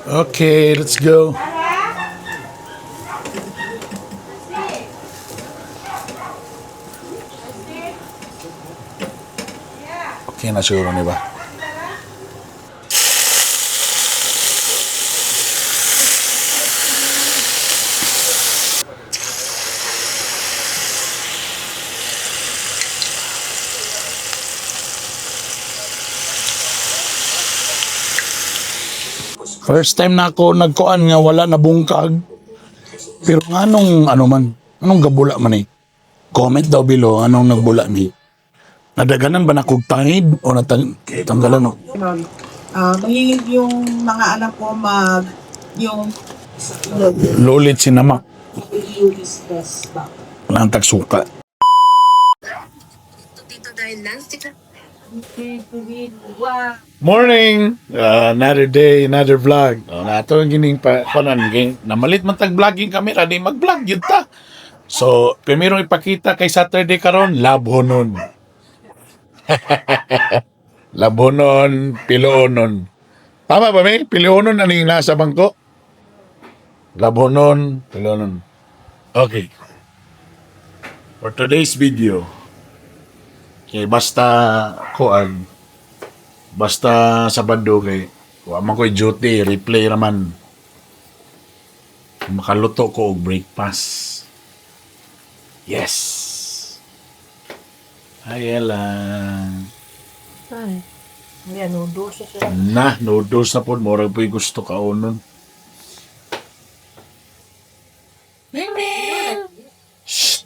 Okay, let's go. Okay na siguro ni ba? First time na ako nagkuan nga wala na bungkag. Pero anong ano man, anong gabula man eh? Comment daw below anong nagbula ni. Nadaganan ba na kog tangid o natanggalan o? Ah, mahilig yung mga anak ko mag yung Lolit sinamak. stress ba? Wala ang tagsuka. Dito dahil non-stick Morning! Another day, another vlog. Oh, nato ang gining pa panan ging namalit man tag vlogging camera di mag-vlog yun ta. So, primero ipakita kay Saturday karon labhonon. Labhonon, piloonon. Tama ba may? Piloonon aning nasa bangko? Labhonon, piloonon. Okay. For today's video, okay, basta kuan, basta Sabado kay wa man ko'y duty, replay raman. Makaluto ko og breakfast. Yes. Hi, Ella. Ay. Yan, noodles siya. Na, noodles na po. Murag po'y gusto kaonon. Mingming! Shh!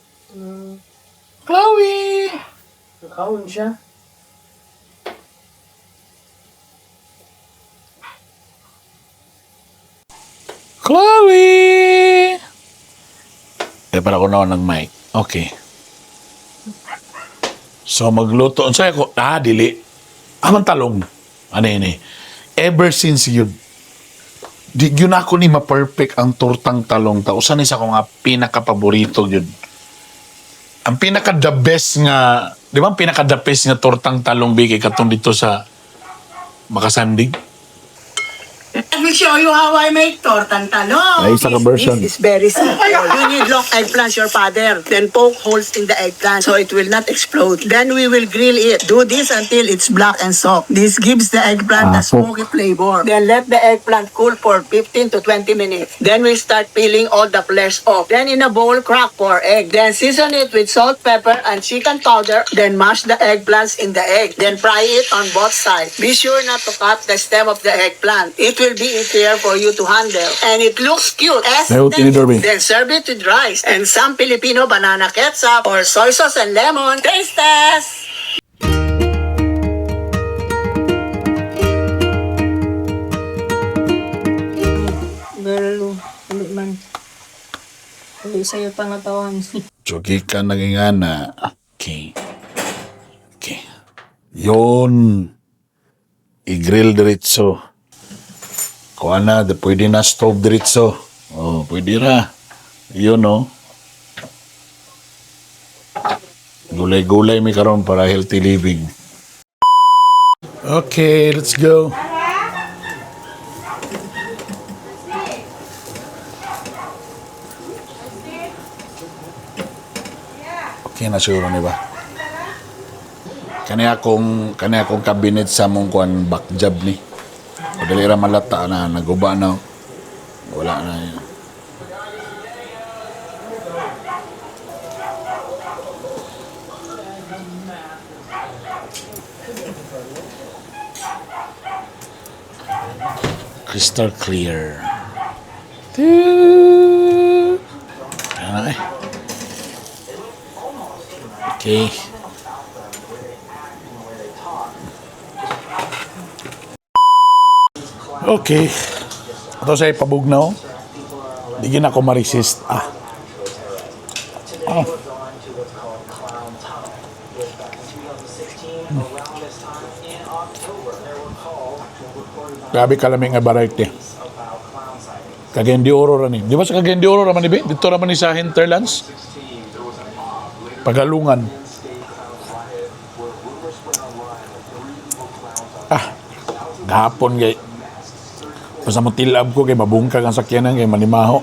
Chloe! Kakaon siya. Chloe! Eh, para ko na ng mic. Okay. So, magluto. Ang saya ko, dili. Amang talong. Ano yun eh. Ever since yun, di yun ako ni ma-perfect ang tortang talong. Tausan ni sa ko nga pinaka-paborito yun. Ang pinaka-the best nga, di ba ang pinaka-the best nga tortang talong bigay katong dito sa Makasandig? Let me show you how I make tortang talong. Ay, isa ka version. This is very simple. You need long eggplants, your father. Then poke holes in the eggplant so it will not explode. Then we will grill it. Do this until it's black and soft. This gives the eggplant Ah, a smoky flavor. Then let the eggplant cool for 15 to 20 minutes. Then we start peeling all the flesh off. Then in a bowl, crack 4 egg. Then season it with salt, pepper, and chicken powder. Then mash the eggplants in the egg. Then fry it on both sides. Be sure not to cut the stem of the eggplant. It will be easier for you to handle. And it looks cute. May tinidor, babe. Then serve it with rice and some Filipino banana ketchup or soy sauce and lemon. Taste test! Girl, uli man. Uli sa'yo pangatawan. So, ka naging ana. Okay. Okay. Yun. I-grill diretso. Kuha na, pwede na stove diretso. Oh, pwede ra. Yun, oh. Gulay-gulay mi karon para healthy living. Okay, let's go. Okay na siguro ni ba? Kani akong cabinet sa mong kuan back job ni. O dali ra malata na naguba na. Wala na yun. Crystal clear. Toot. Ayan na eh. Okay. Okay. Ito sa ipabugnaw. Di gina ko ma-resist. Ah. Ah. Grabe kalami nga variety. Cagayan de Oro ra ni. Di ba sa Cagayan de Oro ra man ni be? Dito ra man ni sa hinterlands. Pagalungan. Ah, gahapon gay. Basta mo tilab ko kay mabungkag ang sakyanan kay manimaho.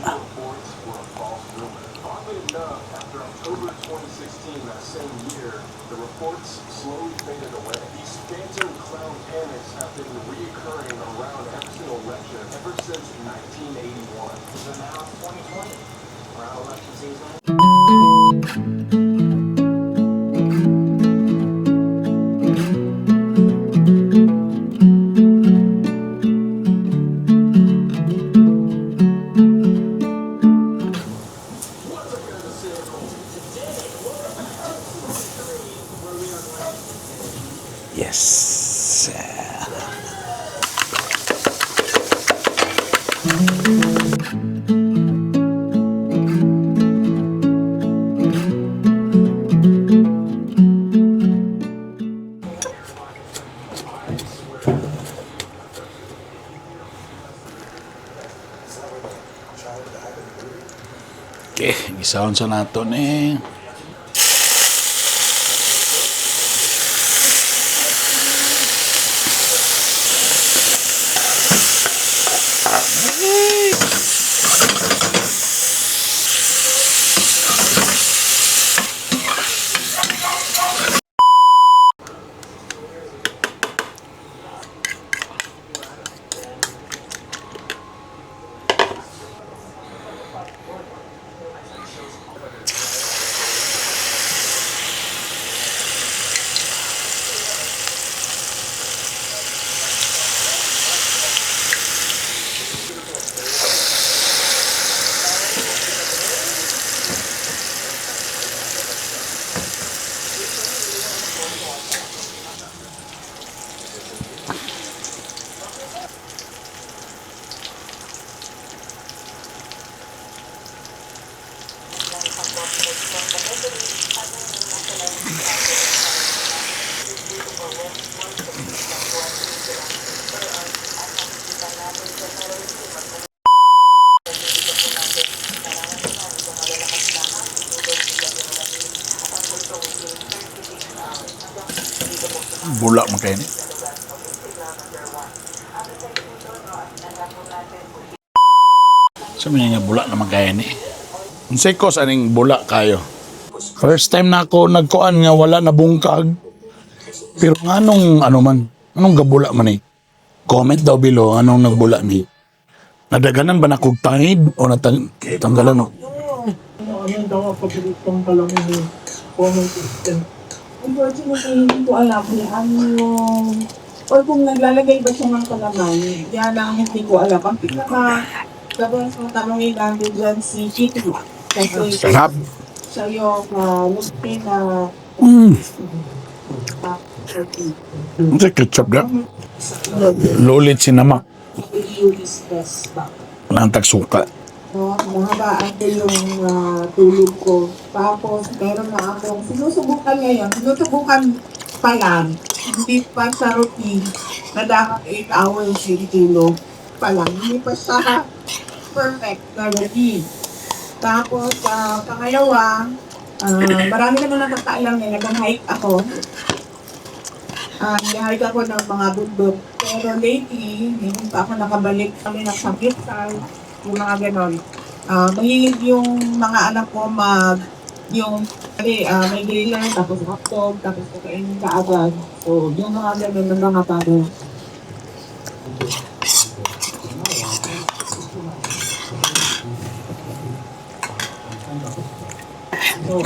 Yes. Okay, gisahon sa nato ni. Bula man kayo ni. Sa mga nga bula naman kayo ni. Unsay cause aning bula kayo? First time na ako nagkuan nga wala na bungkag. Pero nganong ano man, anong gabula man eh? Comment daw below anong nagbula ni. Nadaganan ba na kog tangid o natanggalan o? Ano daw ang paboritong talong ni comment system? Unfortunately, hindi ko alam kung ano yung or kung naglalagay ba siya ng kalamay. Yan ang hindi ko alam. Ang pinaka tapos mo tanongin natin dyan si Chito. Kasi Sarap. siya yung musti na Unsay ketchup da? Lolit sinamak. stress ba? Walang tagsuka. No, mahabaan ko yung tulog ko. Tapos, meron na akong sinusubukan ngayon. Sinusubukan pa lang. Hindi pa sa routine na dapat 8 hours yung tulog pa lang. Hindi pa siya perfect na routine. Tapos, pangalawa, marami naman nakakaalam na nag-hike ako. Nag-hike ako ng mga bundok. Pero lately, hindi pa ako nakabalik kami ng samgyupsal, yung mga ganon. Mahilig yung mga anak ko mag yung may griller, tapos hotdog, tapos kakainin ka agad. So, yung mga ganon ng mga bagay. So,